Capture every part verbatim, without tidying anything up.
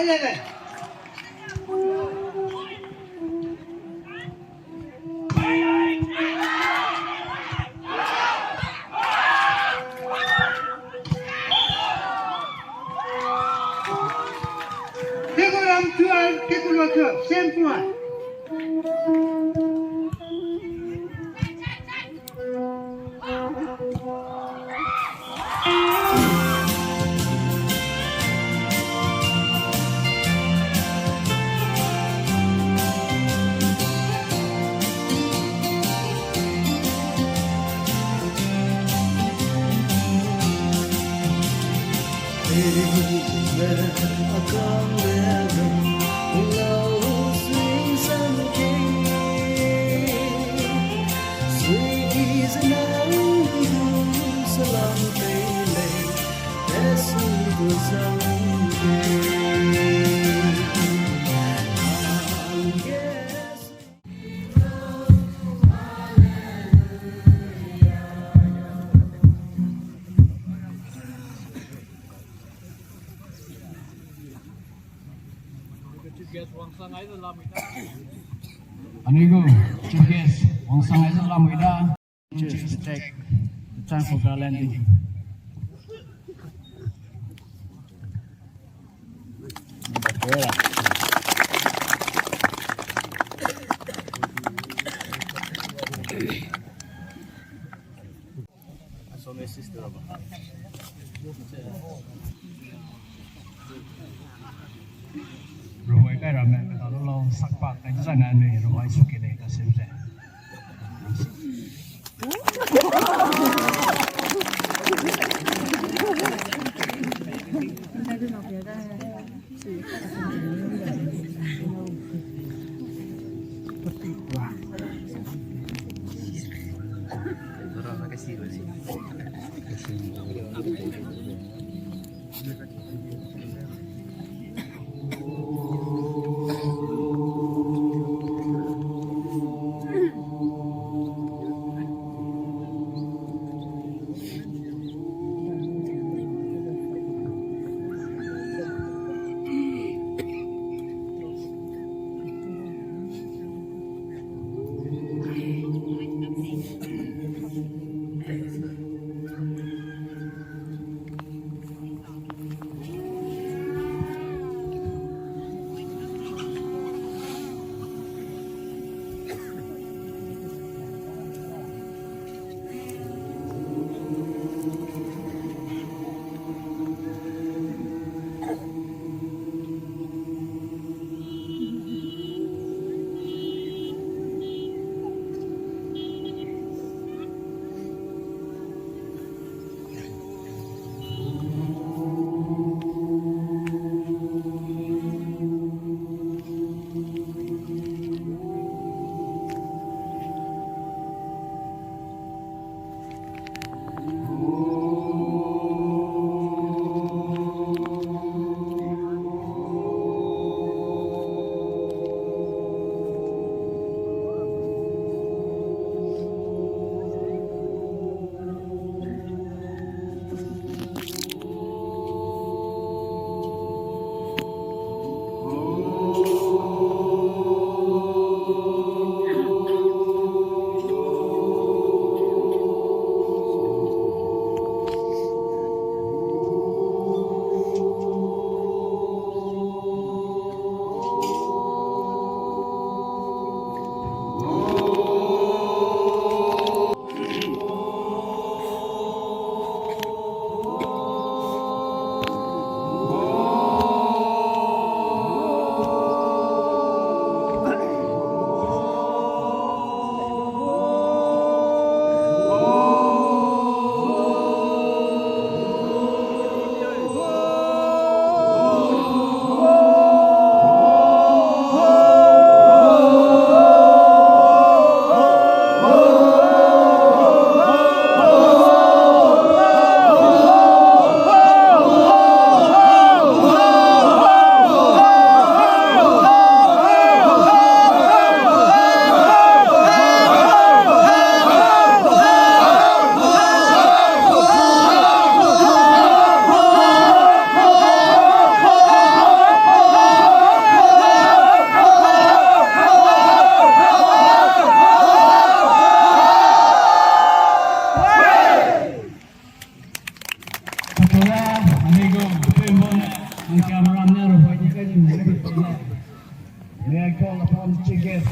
Kekuram tuan, kekuram tuan, same tuan. Anui gu chief guest, wangsang aize lamui da. Choose to take the time for garlanding. Ruhoi kai ramme, kata lo lau, sakpak kai dezaine anui ruhoi suki lei kaseu ze. Cameraman ne ruhoi di kai di ne. May I call upon chief guest?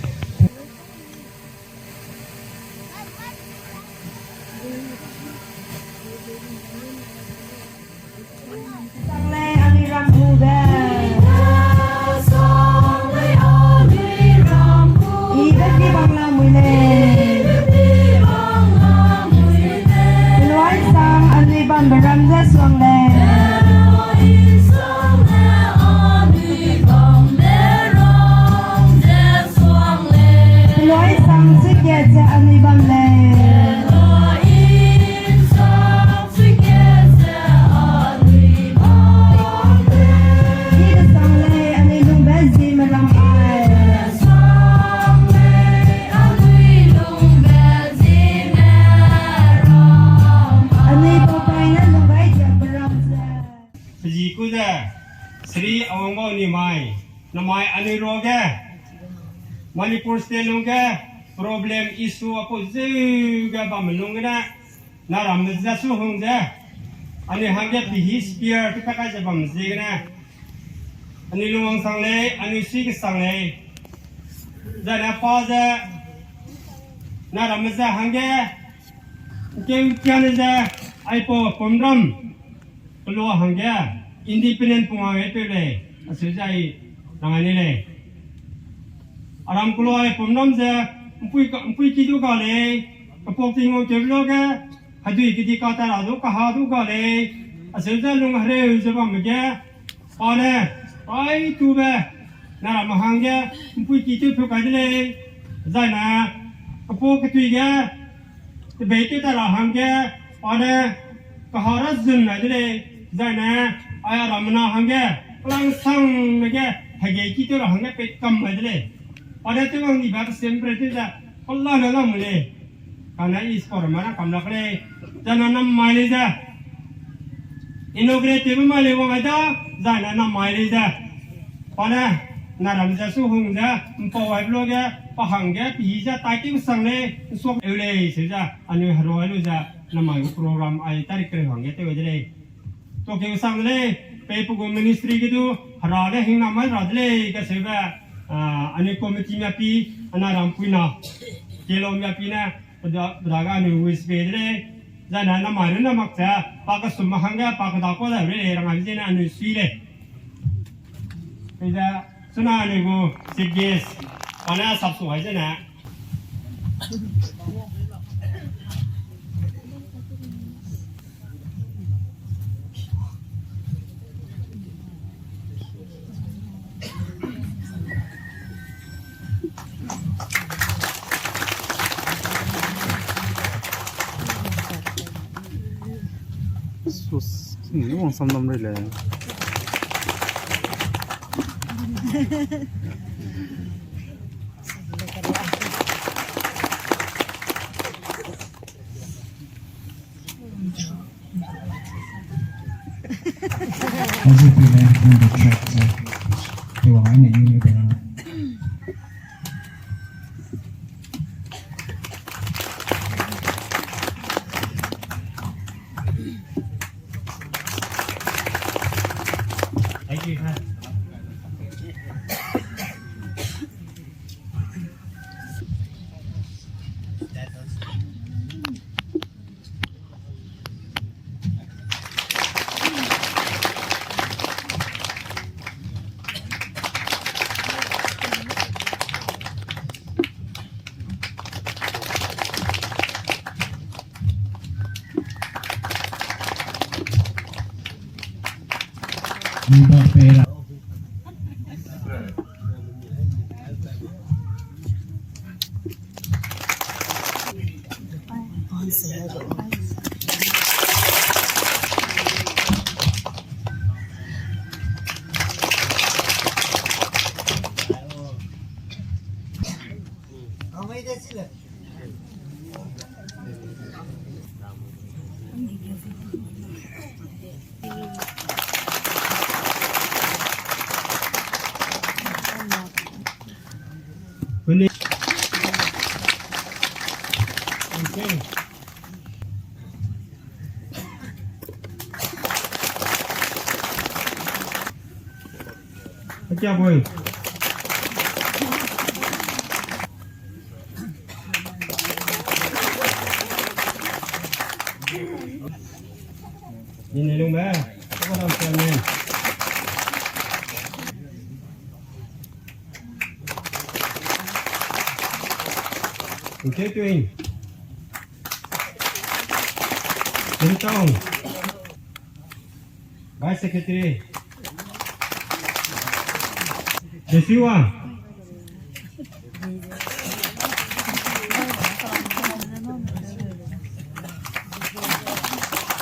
Sanglei anui ram gu de. I be pi bang lamui lei. Pelui sang anui bambe ram ze suang lei. Pelui sang suikat ze anui bam lei. I de sang lei, anui lungbe zime ram ai. Anui papaine lunggai diakbe ram ze. Pezi ku ze, Sri Awangbo ni mai, namai anui ruage, Manipur State lungge, problem issue apau zeu ge bamme lungge ne, na ramme ze su hung ze, anui hangge pihi spear te pa kai ze bam ziegene, anui lungwang sang lei, anui sui kesang lei, zane pa ze, na ramme ze hangge, keu kiane ze, aipau pumram, kelua hangge, independent pung a peu lei, aseu ze ai rang ai ne lei. Aram kelua ai pumram ze, mpui ka, mpui ki du ga lei, kepok tingwang keu luage, hedui kedi ka ta ra du kaha du ga lei, aseu ze lung hereu ze bamme ge, pa ne, ai tube, na ramme hangge, mpui ki tew peu kai de lei, zaine, kepok ketui ge, tebei tew ta ra hangge, pa ne, kaha ra zun nai de lei, zaine, ai aram mena hangge, kelangsangme ge, hegei ki tew ra hangge pei kam nai de lei. Pa ne tew wang dibe kesempre tew ze, pelane lamui lei. Kane i sport mena kam lak lei, zaine namai lei ze. Inaugurate tewbe mai lei wang ai da, zaine namai lei ze. Pa ne, na ram ze su hung ze, mpau ai be luage, pa hangge, pihi ze, tai tew sang lei, nsuak eu lei, seu ze, anui herua lu ze, namai gu program ai tarik kereu hangge tew ai de lei. Tokeu sang de lei, pei pe gu ministry ge du, hera ne hingnam mai ra de lei, kaseube, ah, anui committee miapi, ana rampui na, kelo miapi ne, pe da, pe dage anui wish pe de lei, zaine namai runne mak ze, pa kesum hangge, pa keda kua da lei, rang ai zene anui sui lei. Peize, chuna anui gu chief guest, pa ne sapsu ai zene. Sus, sini wang sam dam rei le. Azu pui ne in the track ze, te wang ai ne yu ne bena. Thank you. Akia boi. Ni ne lung be. Apa dam chairman. Oke tuing. Lintong. Vice Secretary. Jesiwa.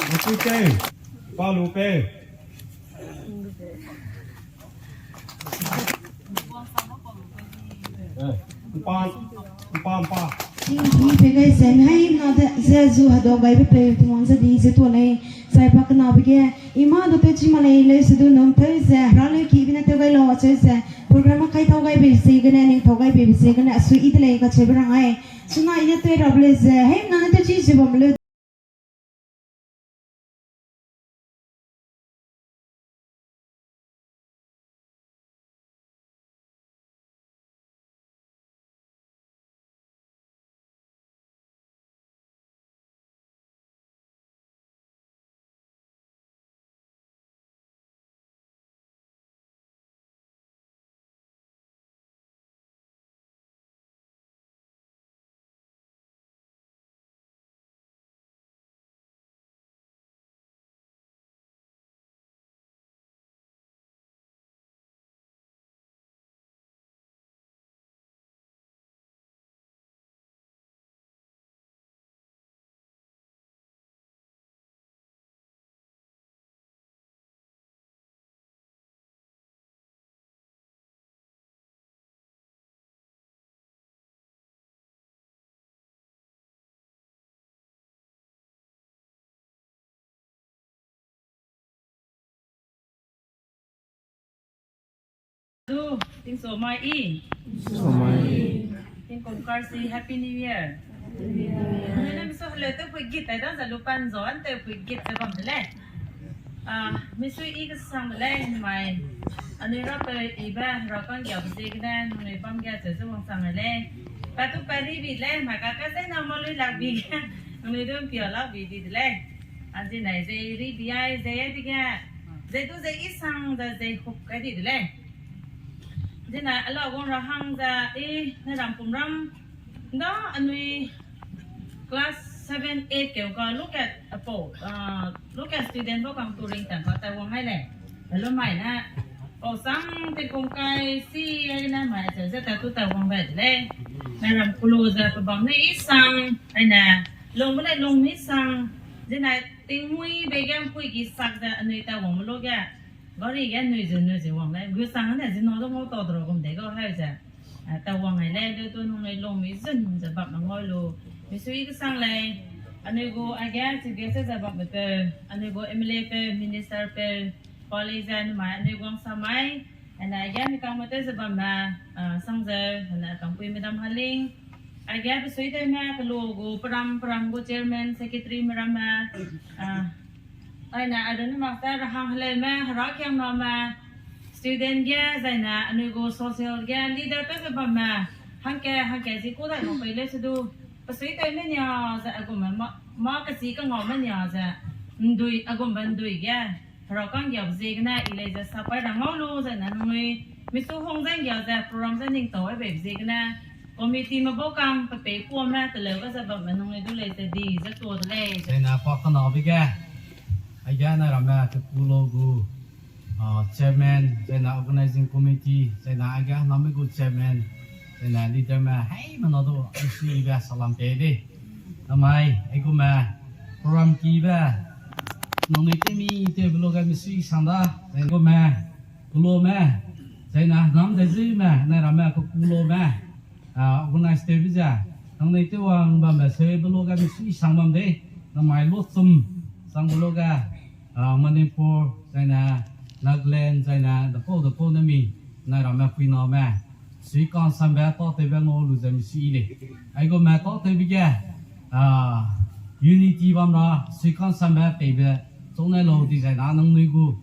Mapui Teu. Palu Peu. Eh, mpa, mpa, mpa. Tinghi pe gai ze, hai na de, ze zu hadau gai pe pe, tingwang ze di ze to lei, zai pa kena be ge, i ma du tew chi ma lei, leu se du num tew ze, hera leu ki bine tew gai lau, acheu ze, program a kai tau gai be ze gene, ning tau gai be ze gene, asui i de lei, kacheu be rang ai. Suna i ne tew ra be leu ze, hai na ne tew chi ze bam leu. Du, tingso mai i. Tingso mai i. Tingkum karsi Happy New Year. Nene misu hele tew pui git ai da za lu pan zo an tew pui git ze bam de lei. Ah, misu i kesang de lei mai. Anui rape ibe ra kang gia be ziegene, nangnui bam ge ze ze wang sang ai lei. Pa tu pa ri bi lei, mai ka ka ze na ma lui lak bi. Nangnui du mpia lak bi di de lei. Anzinai ze ri bi ai, ze ai dige. Ze du ze i sang ze ze hup kai di de lei. Zinai ala wang ra hang ze i ne ram pum ram. Nda anui class seven, eight keu ka look at a pau, ah, look at student bo kang touring tan ka tai wang ai lei. Hello mai na. Pau sang te kum kai si ai na mai ze ze ta tu tai wang bai de lei. Ne ram kulo ze pe bam ne i sang ai na. Lung ne lung mi sang. Zinai tingmui be ge mpui gi sak ze anui tai wang me lo ge. Gari ge nui ze nui ze wang lei. Gu sang ne zi no du ngau tau dro gum de gau hai ze. Ah, ta wang ai lei, de tu nangnui lung mi zun ze bam me ngau lu. Misui kesang lei, anui gu age chief guest ze bam me peu, anui gu M L A peu, minister peu, pa lei ze numai, anui gu wang sa mai, ana age mi kang me tew ze bam me, ah, sang zeu, ana kangpui madam Haling, age pe sui tew me, kelo gu peram, peram gu chairman, secretary me ram me, ah, Aina, a runne mak ta rahang heleume, herakiangname, student ge, zaine anui gu social ge, leader tew ze bamme, hangke, hangke zi ku dai mak pei leu se du, pesui tew menia ze a gumme, mâ, mâ kesi kangau menia ze, ndui, a gumbe ndui ge, herakanggiabe ziegene, i lei ze sapai ra ngau lu, zaine nangnui, misu hung ze nggia ze, program ze ningtau ai beibe ziegene, committee me bau kang, pe pei kuame, teleu ga ze bamme nangnui du lei ze di, ze tuâ de lei. Zaine pa kenabe ge, aige ne ramme kekulo gu, ah, chairman, zaine organizing committee, zaine aige name gu chairman, zaine leaderme, heimena du, misuibe salam pei de. Namai, aigumme, program kibe, nangnui tewmi tewbe lu ge misui sang da, zaine gumme, kelume, zaine nam dezime, ne ramme kekulobe, ah, organize tewbe ze, nangnui tewwang bambe seube lu ge misui sang bam de, namai luchum, sangbe lu ge, ah, Manipur, zaine Nagaland, zaine depau depau ne mi, ne ramme puiname, sui ka'nsambe tâtewbe ngau lu ze misui lei. Aigumme tâtewbe ge, ah, unity bam ra, sui ka'nsambe peibe, chungnai lau di zaine nangnui gu,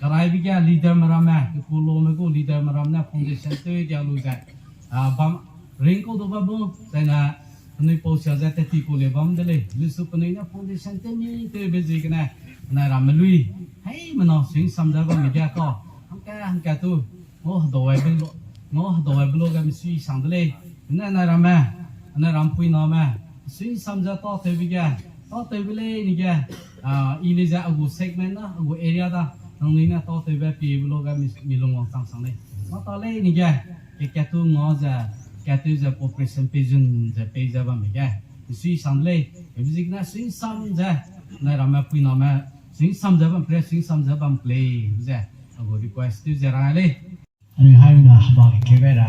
Karaibe ge leader me ramme, kekulo me gu leader me ram ne foundation tew dia lu ze, a, bam, ring kau du ba bu, zaine, anui pau sia ze teti ku le bam de lei, lusu penui ne foundation tew mi tewbe ziegene, anai ramme lui, hei mena sui nsam ze bamme ge ka, hangka, hangka tu, ngau hedau ai belo, ngau hedau ai belo ge mi sui sang de lei, ne anai ramme, anai ram puiname, sui nsam ze tâtewbe ge, tâtewbe lei ni ge, a, i lei ze a gu segment da, a gu area da, nangnui ne tâtewbe pie belo ge mi, mi lung wangchang sang lei. Mata lei ni ge, ke katu nga ze, katu ze cooperation pei zun ze pei ze bamme ge, mi sui sang de lei, e ziegene sui nsam ze, anai ramme puiname, sui nsam ze bam pre, sui nsam ze bam klei ze, a gu request tew ze rang lei. Anui haimena heba keu gai ra.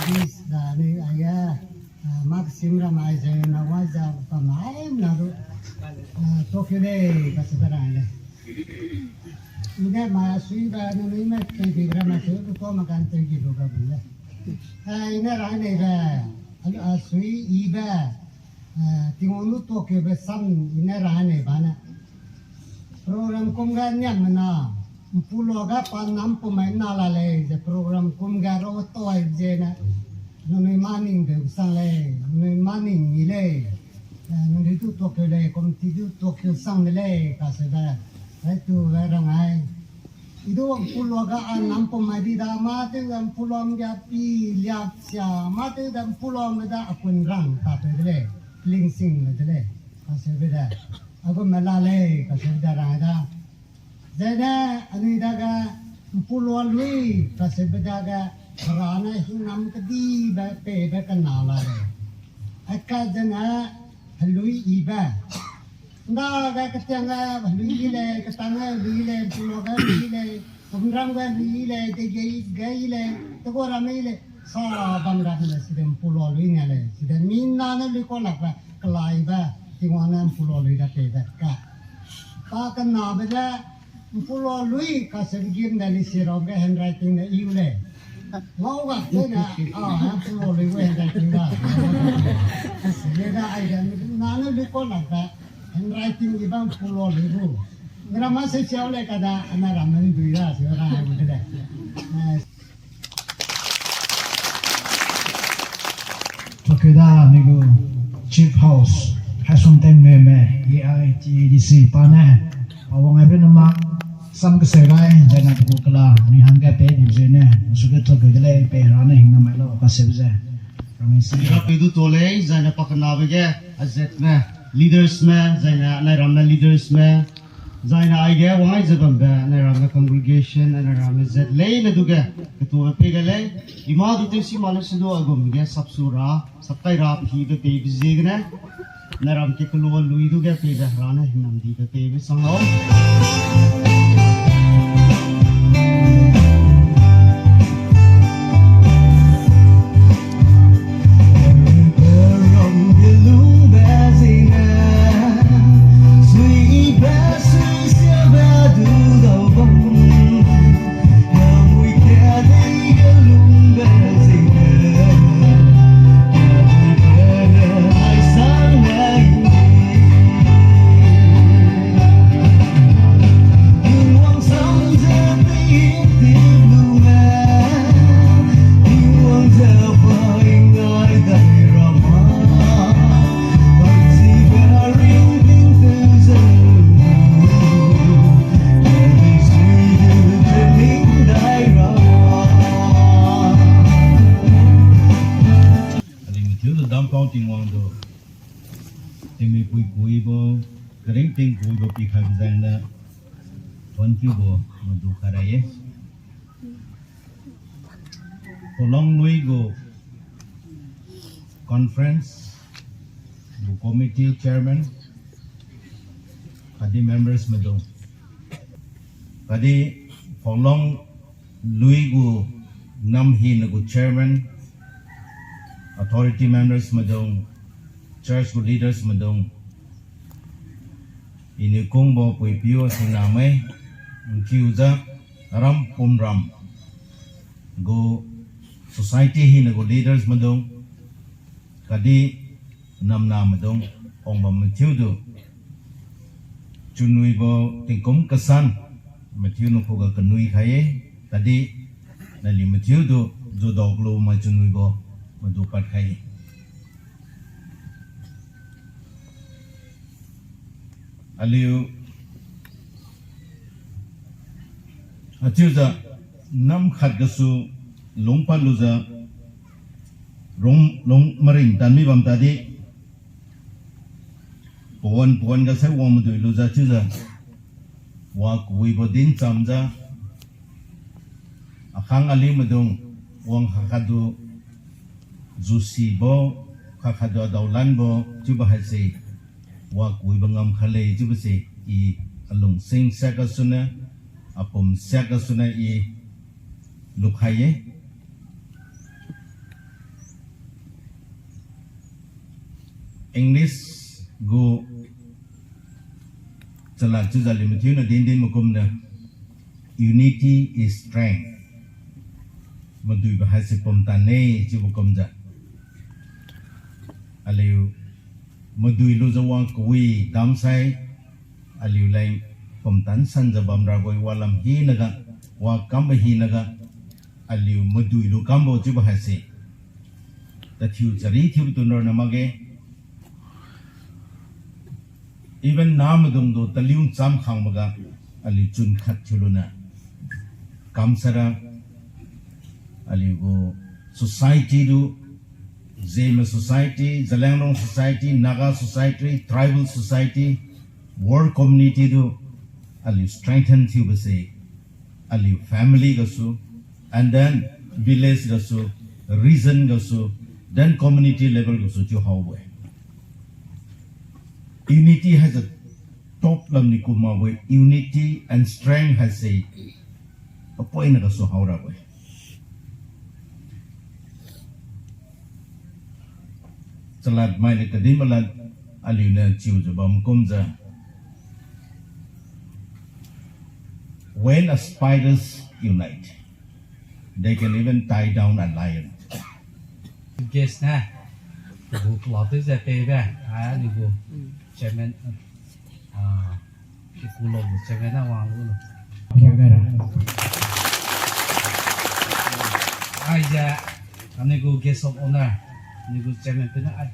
Please, da anui aige, ah, mak sim ra mai ze, na wa za pa mai na ru, ah, tokeu lei, kacheu da ra lei. Ine ma sui ba, nangnui me tei di ra ma sui, ko ma kan tei di lu ga bu lei. Ah, ine ra lei be, a, a sui i be, ah, Tingwang lu tuakeube sam ine ra lei ba ne. Program kum ge niammena, mpulua ge pa nam pumai na la lei, ze program kum ge ro toi ze ne, nangnui maning deu sang lei, nangnui maning ni lei, eh, nangnui du tuakeu lei, committee du tuakeu sang de lei, kaseube, rai tu ge rang ai. I du mpulua ge a nam pumai di da, mâ tew ge mpulua ge pi liak sia, mâ tew ge mpulua me da a kun rang ta peu de lei, lingsing me de lei, kaseube de. A gu me la lei, kaseube de rang ai da. Zene anui dage mpulua lui kaseube dage Hera ne hingnam kedibe peibe kena la lei. Aika zene helui ibe. Ndage ketiang ge helui i lei, ketang ge helui i lei, mpulua ge helui i lei, pumram ge helui i lei, degei ge i lei, tegua ramme i lei, sa bam ramme side mpulua lui ne lei, side mina ne lui kau lakbe, kelaibe, Tingwang ne mpulua lui da peibe ka. Pa kenabe ze, mpulua lui kaseube gim de lei sirau ge handwriting de i u lei. Ngau ga zene, a, mpulua lui gu handwriting da. Side da ai de, mina ne lui kau lakbe, handwriting i ba mpulua lui gu. Ngra ma se siau lei kada, ana ramme ndui da, se ra ai de lei. Eh, Pakeda anui gu Chief Host, Haisongteng Meme, A I T A D C pa ne, pa wang aibe ne ma, sam keseu gai, zaine pe gu kela, anui hangge pe dibe zene, nsuge tuakeu de lei, pe Hera ne hingnam mai lau, kaseube ze. Rapeu du tuâ lei, zaine pakenabe ge, azatme, leadersme, zaine anai ramme leadersme, zaine aige wang ai ze bambe, anai ramme congregation, anai ramme zat leine du ge, ketuabe pei gai lei, i mâ du tewsi ma le se du aigum ge sapsu ra, sapkai ra pehibe peibe ziegene, anai ram ke kelua lui du ge peibe Hera ne hingnam dibe peibe sang lau. Aling thiu du dam kau Tingwang du, tingmipui kuibo, keringting kuibo pi kaibe zang ne, tuan kiu gu, medu karai ye. Polong lui gu conference gu committee chairman, kadi members medung, kadi Polong lui gu nam hine gu chairman, authority members medung, church gu leaders medung, Ini kungbo puipiu sina mei, nkiu ze ram pumram gu society hine gu leaders medung, kadi namna medung, ong bam methiu du. Chunui bo tingkum kasan, Matthew nu ku ga kenui kai e, tadi, nali Matthew du, zu dau kelu mai chunui bo, madu pat kai e. Aliu, achiu za, nam khat gasu, lung pat lu za, rung, lung maring tan mi bam tadi, Puan puan ga se wang medui lu za chiu ze, wa kuibo din cham ze, akhang aliu medung, wang kakadu, zu si bo, kakadu adau lan bo, chiu ba hai se, wa kuibo ngam ka lei chiu ba se, i alung sing sia ka sune, apum sia ka sune i lukhai ye. English gu chala chu za li Matthew ne din din mekum ne, unity is strength. Medui ba hai se pum tan nei chiu mekum za. Aliu medui lu ze wang kui dam sai, aliu lei pum tan san ze bam ra boi wa lam hi ne ga, wa kam be hi ne ga, aliu medui lu kam bo chiu ba hai se. Tathiu chari thiu tun ro ne mage. Even na medung du taliu cham khang ba ga, aliu chun khat thiu lu ne. Kam sara, aliu gu society du, Zeme society, Zeliangrong society, Naga society, tribal society, world community du, aliu strengthen thiu ba se, aliu family gasu, and then village gasu, region gasu, then community level gasu chiu hau we. Unity has a top lam ni kuma we, unity and strength has a, a point gasu hau ra we. Chalat mai le kadi malat aliu ne chiu ze bam kum ze. When a spiders unite, they can even tie down a lion. Guest ne, bu club ze pebe, a ni bu chairman, ah, Kikulo bu chairman na wang lu. Ai ze, ani gu guest of honor, ani gu chairman pe na ai.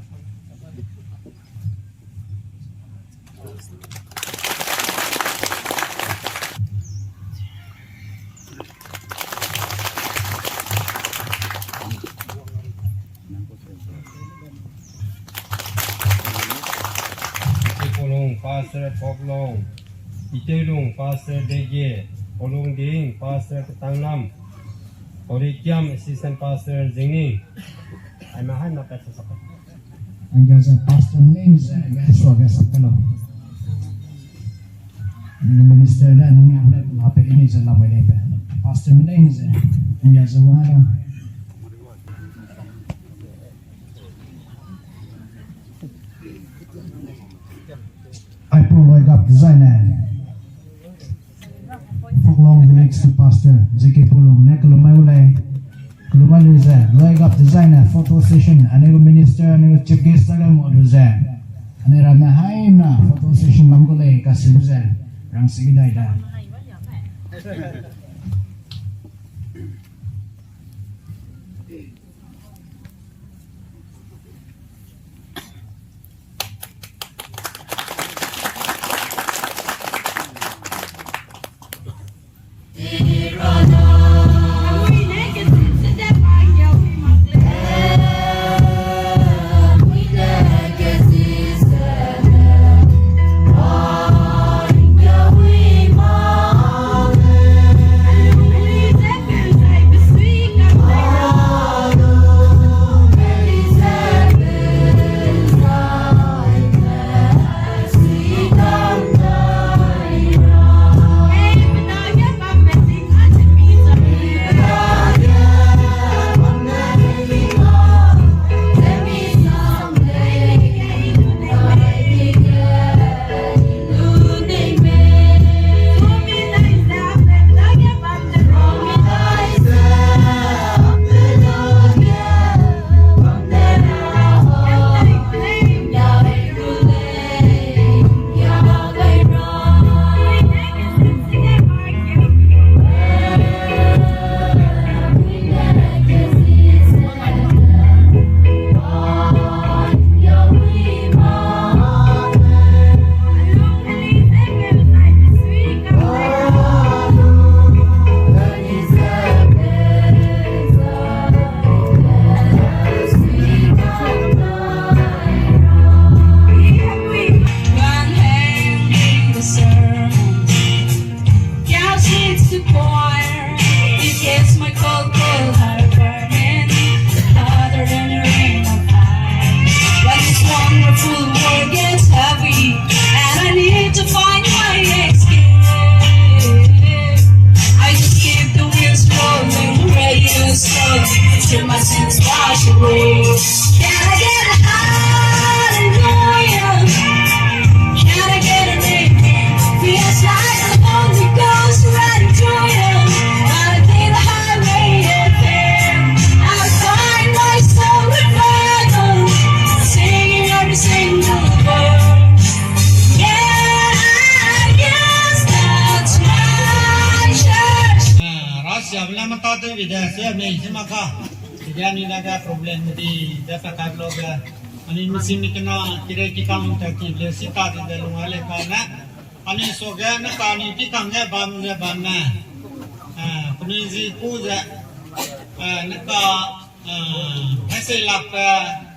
Polong, Pastor Poklong, Iteulung, Pastor Dege, Polongding, Pastor Ketangnam, Orikiam, Assistant Pastor Zingning. Ai ma hai ma ka sa sa. Angya ze pastor name ze, angya sua ga sa ka lo. Minister da nang ya la pe ni ze la mai le pe. Pastor name ze, angya ze wa da. Aipau loi gap design ne. Poklong Village Pastor, J K Polong ne kelumai u lei. Kelumai lu ze, loi gap design ne, photo session, anui gu minister, anui gu chief guest ta ga ngua lu ze. Anui ramme haimna photo session lam gu lei, kasi lu ze. Rang sigi dai da. Choir, it gets my cold, cold heart burning hotter than a ring of fire. When this wonderful world gets heavy, and I need to find my escape, I just keep the wheels rolling, radio slow, till my sins wash away. Can I get a hallelujah? Can I get an amen? Feels like the Holy Ghost running through you. Gotta play the highway F M. I find my soul revival, singing every single word. Yeah, yes, that's my church. Ah, Russia bla mata te video se me se maka. Tigani na ga problem di da ta ka lo ga. Ani misi mi kena kire ki kam ta ki le si ta di da lung ale ka na. Ani so ga na ka ni ki kam ga bam ga bam na. Ah, kuni zi ku za. Ah, na ka, ah, hase lak pa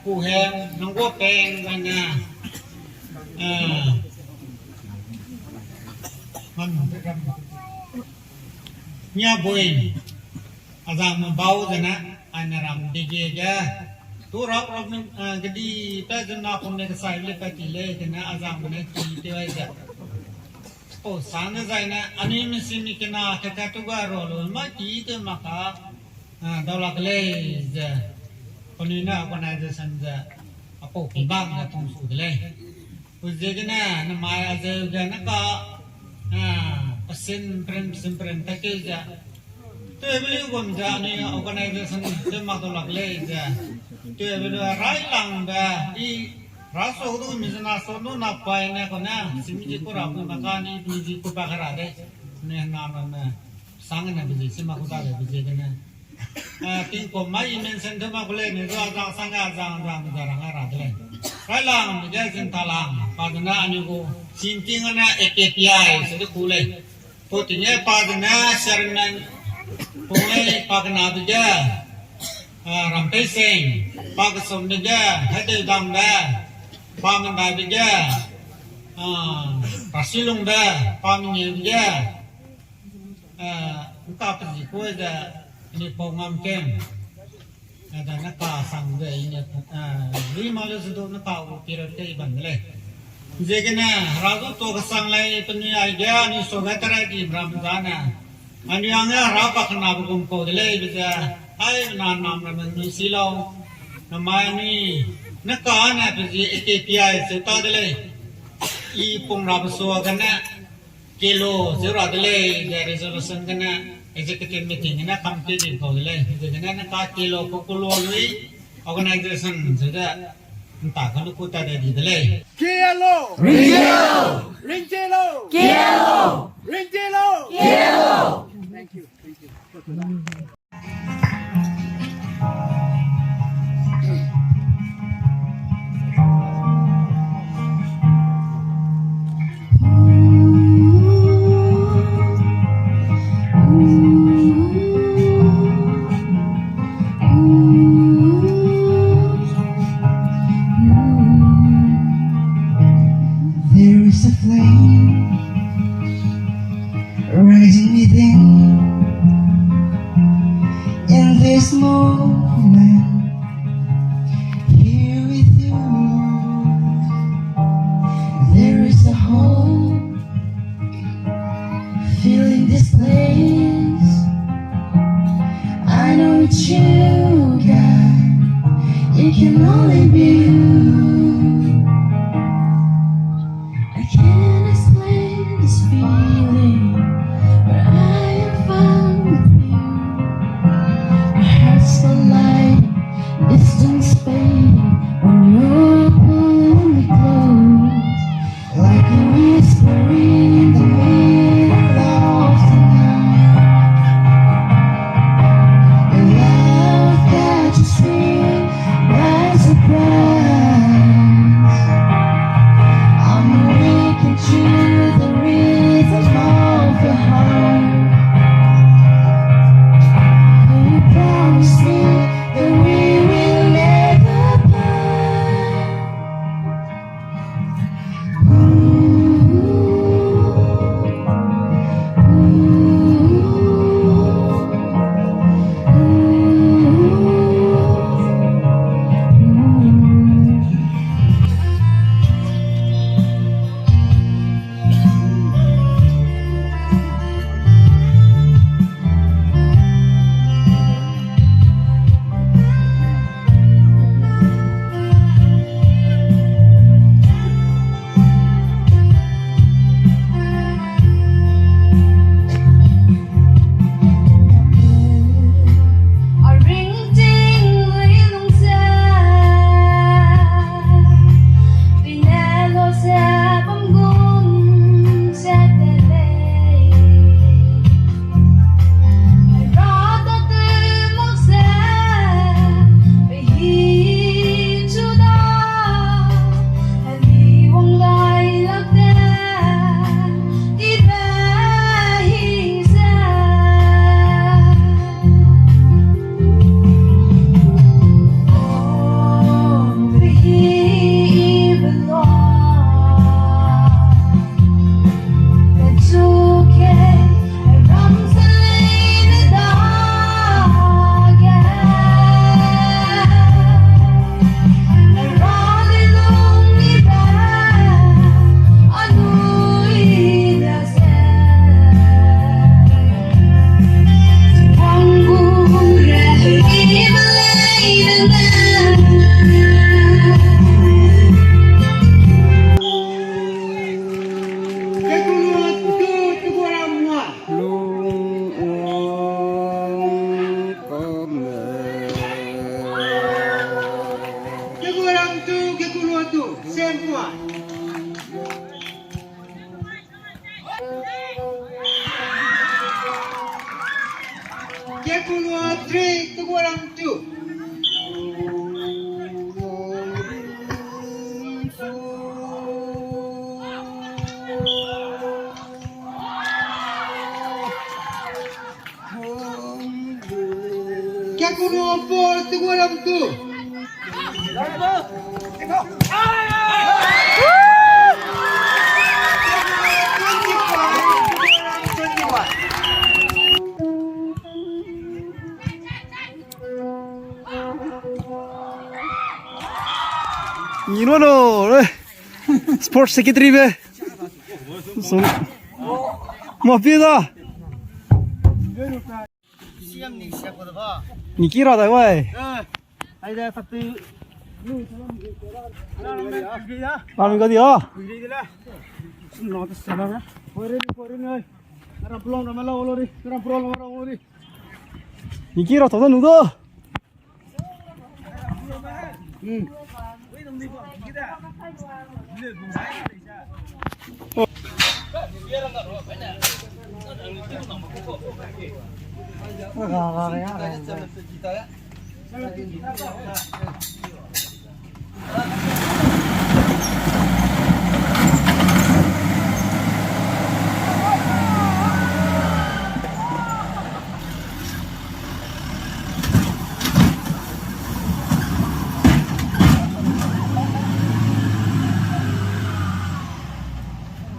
ku he nang go peng ga na. Ah. Nia boy. Azang me bau zene, aine ram dige ge. Tu rap rap, eh, gedi pe zena pum ne kesai le pe ti le, kene azang me ne ti te wai ze. O, sang ne zai ne, ani misi mi kena, kete tu ga ro lo, ma ti te maka, eh, dau lak lei ze. Penui ne organization ze, apau ki bang ze tong su de lei. Ziegene, namai azeu ge ne ka, ah, pesin pren, pesin pren ta keu ze. Tewbe liu gum ze, ani organization ze mak dau lak lei ze. Tewbe liu rai lang be, i ra so du mi zena so nu na pai ne ko ne, simi ji ku ra ku na ka ni, mi ji ku pa ka ra de. Ne na na ne. Sang ne bezi si ma ku da de bezi gene. Eh, tingkum mai i mention de ma ku lei ne, zua zang sang a zang zang zang rang a ra de lei. Rai lang, mi ge zin ta lang, pa zene ani gu, sin ting ne A K P I, se de ku lei. Pu ting e pa zene chairman, pu lei pa kena de ge, eh, Rampei Seng, pa kesum de ge, Hedeu dam de, pa mendai de ge, ah, Rasilung de, pa mengeu de ge, Eh, nka pezi koi ze, ni pau ngam kem. Eh, da na ka sang ze, i ne, eh, lui ma le ze du na ka u pi ra tei bam de lei. Ziegene, hera du to kesang lei, penui ai ge, ni so ge terai di ram za ne. Ani ang ge hera pa kena be gum kau de lei, be ze, ai na nam ra men nui si lau. Namai ni, na ka ne pezi A K P I se ta de lei. I pung ra be so gene. Kelo, zeu ra de lei, ze resolution gene, executive meeting gene, committee din kau de lei, ze gene, ne ka kelo, ko kelo lui, organization, ze de, nta ka lu ku ta de di de lei. Kelo! Ringkelo! Ringkelo! Kelo! Ringkelo! Kelo! Thank you, thank you. There is a flame rising within. In this moment, here with you, there is a hope filling this place. I know it's you, God. It can only be you. I can't explain this feeling, but I am found with you. My heart's alive, distance fading when you pull me close, like a whisper in the middle of the night. Your love catches me by surprise. Kiakunua three, Tuguaram two. Kiakunua four, Tuguaram two. Ni no no, eh. Sports secretary be. So, mo pi da. Ni ki ra da wai. Ami ga dia. Ni ki ra to da nu do.